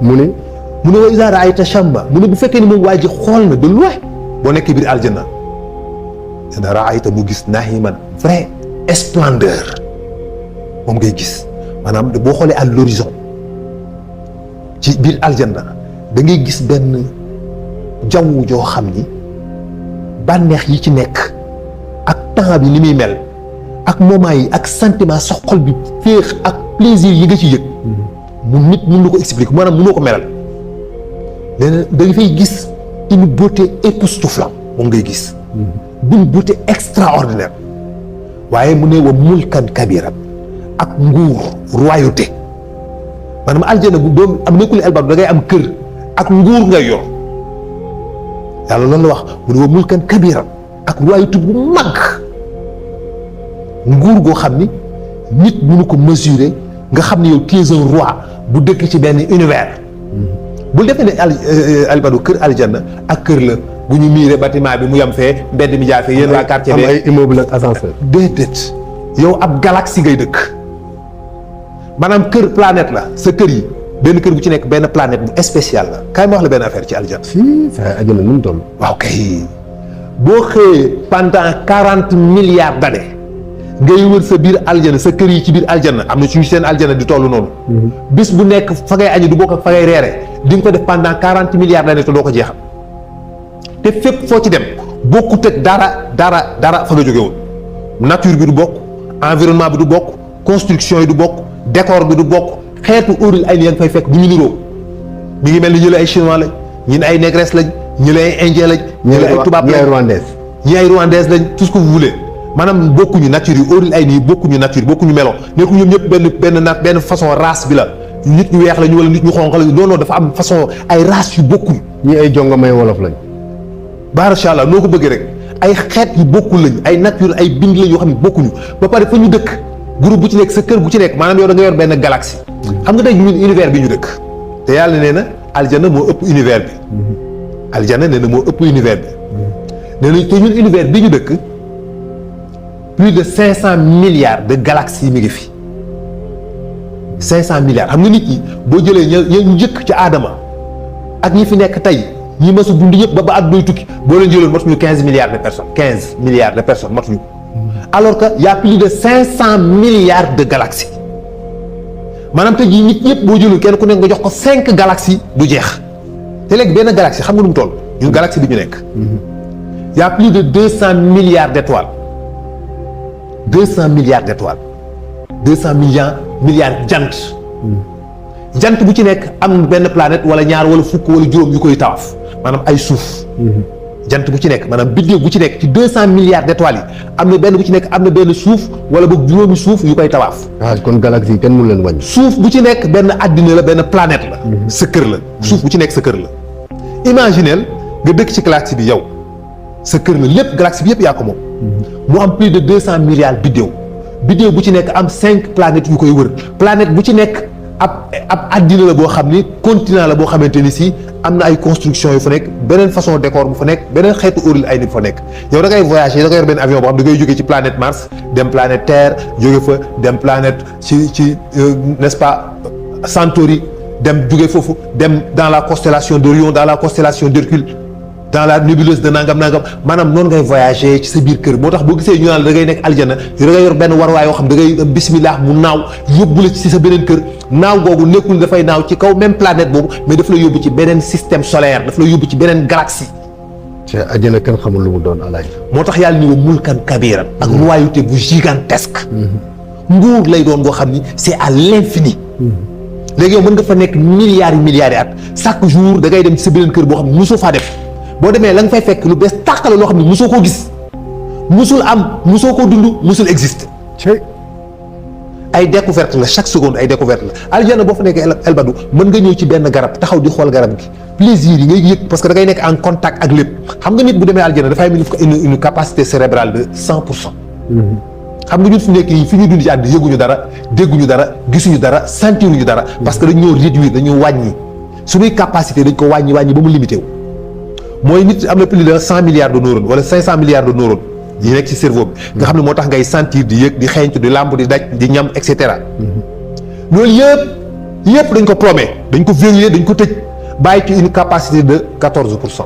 mu ne wa iza raayta shamma mu ne bu fekkee ni moom waa ji xool na de loin boo nekkee biir aljanna dana raayta mu gis naximan vrai splendeur moom ngay gis maanaam boo xoolee à l'horizon ci biir aljanna da ngay gis benn jaww joo xam ni bànneex yi ci nekk ak temps bi ni muy mel ak moment yi ak sentiment sa xol bi féex ak plaisir yi nga ci yëg mu nit mën na ko expliquer maanaam mënoo ko melal léegi da nga fay gis une beauté époustouflante moom ngay gis d'une beauté extraordinaire waaye mu ne wa mulkan kabiran ak nguur royauté maanaam aljana bu doom am nekkul elbab da ngay am kër ak nguur ngay yor yàlla loolu la wax mu ne wa mulkan kabiran ak royauté bu mag nguur goo xam ni nit mënu ko mesurer nga xam ne yow tu es un roi bu dëkk ci benn univers bul defee ne albado kër aljanna ak kër la bu ñu miiree bâtiment bi mu yem fee mbedd mi jaar fee yéen waa quartier am bi ay immeuble ak ascenseur. déedéet yow ab galaxie ngay dëkk maanaam kër planète la sa kër yi benn kër bu ci nekk benn planète bu spécial la kaay ma wax la benn affaire ci aljana. si sa àjjana nu mu toll. waaw kay boo xëyee pendant 40 milliards d'années ngay wër sa biir aljana sa kër yi ci biir aljana am na suñu seen aljana di toll noonu. bis bu nekk fa ngay añi du bokk ak fa ngay reere di nga ko def pendant 40 milliards d'années te doo ko jeexal te fépp foo ci dem bokkut ak dara fa nga jóge woon nature bi du bokk environnement bi du bokk construction yi du bokk décor bi du bokk xeetu óoril ay yaa ngi fay fekk bu ñu niroo mi ngi mel ni ñële ay chinois lañ ñun ay négresse lañ ñële ay indien lañ. ñële ay tubaab lañ ñi ay rwandaise. ñi ay rwandaise lañ tout ce que vous voulez maanaam bokkuñu nature yi óoril ay nii bokkuñu nature bokkuñu melo nekku ñoom ñëpp benn façon race bi la nit ñu weex lañu wala nit ñu xonq lañu non dafa am façon ay race yu bokkuñu. ñi ay jongamay wolof lañ. macha allah noo ko bëggee rek ay xeet yu bokkul lañ ay nature ay bind lañ yoo xam ne bokkuñu ba pare fa ñu dëkk groupe bu ci nekk sa kër bu ci nekk maanaam yow da nga yor benn galaxie. xam nga tey ñun univers bi ñu dëkk te yàlla nee na aljana moo ëpp univers bi. aljana nee na moo ëpp univers bi. nee na te ñun univers bi ñu dëkk plus de 500 milliards de galaxies mi ngi fi 500 milliards xam nga nit ñi boo jëlee ñu njëkk ci aadama ak ñi fi nekk tey ñi mës a dund yëpp ba àdduna tukki boo leen jëloon matuñu 15 milliards de personnes 15 milliards de personnes matuñu alors que y a plus de 500 milliards de galaxies maanaam tey jii nit ñëpp boo jëloon kenn ku nekk nga jox ko 5 galaxies du jeex te léegi benn galaxie xam nga nu mu toll ñun galaxie bi ñu nekk. y a plus de 200 milliards d'étoiles 200 milliards d'étoiles 200 milliards jant bu ci nekk am benn planète wala ñaar wala fukk wala juróom yu koy tawaaf maanaam ay suuf. jant bu ci nekk maanaam biddew bu ci nekk ci 200 milliards d'étoiles yi am na benn bu ci nekk am na benn suuf wala boog juróomi suuf yu koy tawaaf. kon galaxie yi kenn mënu leen wàññi. suuf bu ci nekk benn àddina la benn planète la. sa kër la suuf bu ci nekk sa kër la. imagineel nga dëkk ci galaxie bi yow sa kër la lépp galaxie bi yëpp yaa ko moom. mu am plus de 200 milliards biddew bu ci nekk am 5 planètes yu koy wër planète bu ci nekk ab àddina la boo xam ni continent la boo xamante ni si am na ay construction yu fa nekk beneen façon décor bu fa nekk beneen xeetu óoril ay nit fa nekk yow da ngay voyager da ngay yor benn avion boo xam da ngay jógee ci planète Mars dem planète Terre jóge fa dem planète ci n'est-ce pas Centauri dem jóge foofu dem dans la constellation d'Orion dans la constellation d'Hercule dans la nébuleuse de nangam maanaam noonu ngay voyager ci sa biir kër moo tax boo gisee ñu naan da ngay nekk aljana da ngay yor benn warwaay yoo xam da ngay bismillah mu naaw yóbbu la ci sa beneen kër naaw googu nekkul dafay naaw ci kaw même planète boobu mais daf la yóbbu ci beneen système solaire daf la yóbbu ci beneen galaxie. te aljana kenn xamul lu mu doon alaaj. moo tax yàlla ni wa mulkan kabiran ak royauté bu gigantesque. nguur lay doon boo xam ni c'est à l'infini. léegi yow mën nga fa nekk milliards yi at chaque jour da ngay dem ci sa beneen kër boo xam ne mosoo faa def. boo demee la nga fay fekk lu bees tàqale loo xam ne mosoo koo gis mosul am mosoo koo dund mosul exister ay découverte la chaque seconde ay découverte la aljana boo fa nekkee elbadu mën nga ñëw ci benn garab taxaw di xool garab gi plaisir yi ngay yëg parce que da ngay nekk en contact ak lépp xam nga nit bu demee aljana dafay am une capacité cérébrale de 100%. xam nga ñun fi nekk nii fi ñu dund ci àddina yëguñu dara dégguñu dara gisuñu dara sentiruñu dara parce que dañoo réduire dañoo wàññi suñuy capacité dañ ko wàññi ba mu limité wu. mooy nit am na plus de 100 milliards de neurones wala 500 milliards de neurones yi nekk ci cerveau bi. nga xam ne moo tax ngay sentir di yëg di xeeñtu di làmb di daj di ñam et cetera. loolu yëpp dañ ko promet dañ ko verrouiller dañ ko tëj bàyyi ci une capacité de 14%.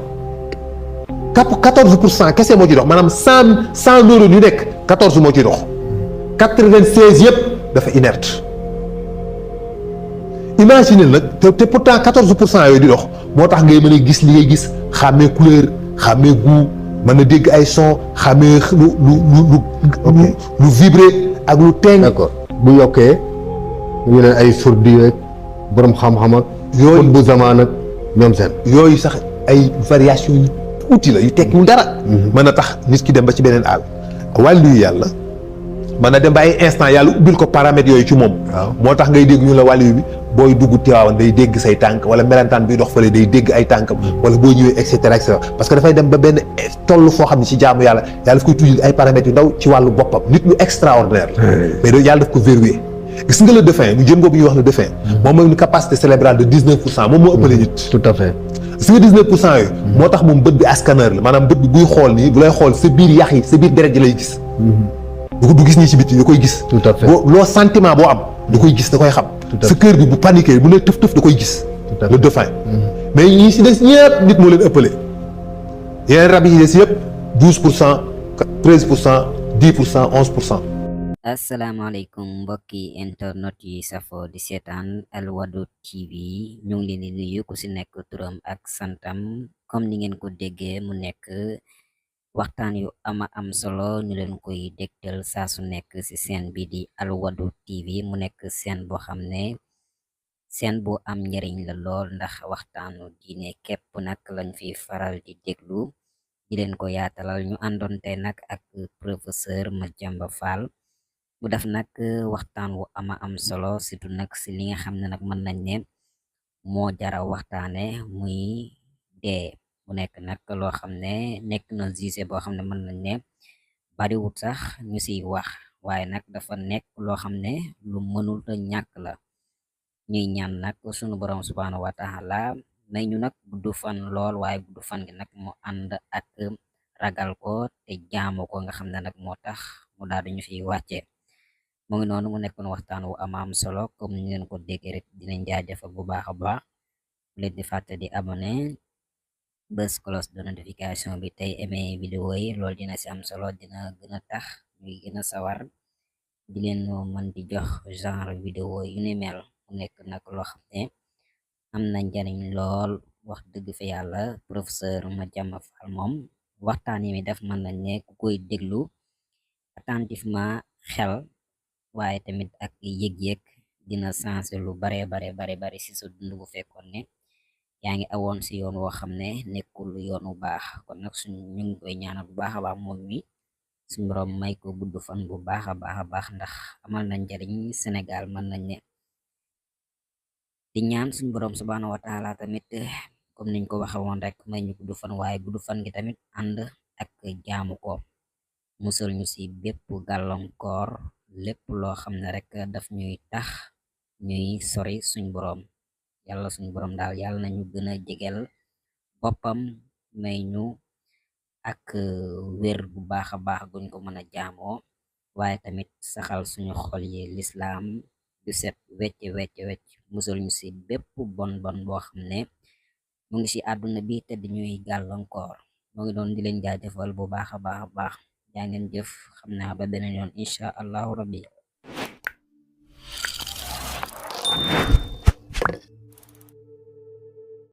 14% kese moo ci dox maanaam 100 neurones yu nekk 14 moo ci dox 96 yëpp dafa inerte. imagine nag te pourtant 14% yooyu di dox moo tax ngay mën a gis li ngay gis xàmmee couleur xàmmee goût mën a dégg ay son xàmmee lu vibrer ak lu teeng. d'accord bu yokkee ñu ne ay sourdi rek borom xam-xam ak. yooyu bu zamaan ak ñoom seen. yooyu sax ay variation yu tuuti la yu tekkiwul dara. mën a tax nit ki dem ba ci beneen àll. wàllu yàlla mën na dem ba ay instant yàlla ubbil ko paramètres yooyu ci moom. moo tax ngay dégg ñu la wàllu bi. booy dugg Tiwaawan day dégg say tànk wala melentaan bi dox fële day dégg ay tànkam wala boo ñëwee et cetera parce que dafay dem ba benn toll foo xam ne ci jaamu yàlla daf koy tuddil ay paramètres yu ndaw ci wàllu boppam nit lu extraordinaire la mais yàlla daf ko verrouillé gis nga le dauphin ñu jën boobu ñuy wax le dauphin moom mooy une capacité cérébrale de 19%, moom moo ëppale nit. tout à fait. si nga 19% yooyu moo tax moom bët bi scanner la maanaam bët bi buy xool nii bu lay xool sa biir yax yi sa biir deret ji lay gis du gis nii ci biti da koy gis tout à fait loo sentiment boo am da koy gis da koy xam sa cœur bi bu paniqué bu ne tëf tëf da koy gis le dauphin mais ñi si des ñëpp nit moo leen ëppale yeneen rab yi des yëpp 12% 13% 10% 11%. asalaamaaleykum mbokki internet yi safo di seetaan Alwadud TV ñu ngi leen di nuyu ku si nekk turam ak santam comme ni ngeen ko déggee mu nekk waxtaan yu ama am solo ñu leen koy dégtal saa su nekk si seen bi di Alwadud TV mu nekk seen boo xam ne seen bu am njariñ la lool ndax waxtaanu diine képp nag lañ fi faral di déglu di leen ko yaatalal ñu àndoonte nag ak professeur Madiamba Fall mu def nag waxtaan wu ama am solo surtout nag si li nga xam ne nag mën nañ ne moo jara waxtaane muy dee mu nekk nag loo xam ne nekk na sujet boo xam ne mën nañ ne bariwut sax ñu siy wax waaye nag dafa nekk loo xam ne lu mënul a ñàkk la ñuy ñaan nag sunu borom subhanahu wa taala may ñu nag gudd fan lool waaye gudd fan gi nag mu ànd ak ragal ko te jaamu ko nga xam ne nag moo tax mu daal di ñu fiy wàcce mu ngi noonu mu nekkoon waxtaan wu ama am solo comme ni ngeen ko déggee rek dinañ jaajëfal bu baax a baax bu leen di fàtte di abonné bës cloche de notification bi tey aimé vidéo yi loolu dina si am solo dina gën a tax ñuy gën a sawar di leen mën di jox genre vidéo yu ni mel mu nekk nag loo xam ne am na njariñ lool wax dëgg fa yàlla professeur Madiamba Fall moom waxtaan yi mi def mën nañ ne ku koy déglu attentivement xel waaye tamit ak yëg-yëg dina sensé lu bare si sa dund bu fekkoon ne yaa ngi awoon si yoon woo xam ne nekkul yoon wu baax kon nag suñ ñu ngi koy ñaanal bu baax a baax moom mi suñ borom may ko gudd fan bu baax a baax ndax amal na njariñ Sénégal mën nañ ne di ñaan suñ borom subhanahu wa taala tamit comme niñ ko waxe woon rek may ñu gudd fan waaye gudd fan gi tamit ànd ak jaamu ko musal ñu si bépp gàllankoor lépp loo xam ne rek daf ñuy tax ñuy sori suñ borom yàlla suñ borom daal yàlla nañu gën a jegel boppam may ñu ak wér bu baax a baax guñ ko mën a jaamoo waaye tamit saxal suñu xol yi lislaam du set wecc musal ñu si bépp bon boo xam ne mu ngi ci àdduna bi te di ñuy gàllankoor moo ngi doon di leen jaajëfal bu baax a baax yaa ngeen jëf xam naa ba beneen yoon incha allahu rabbi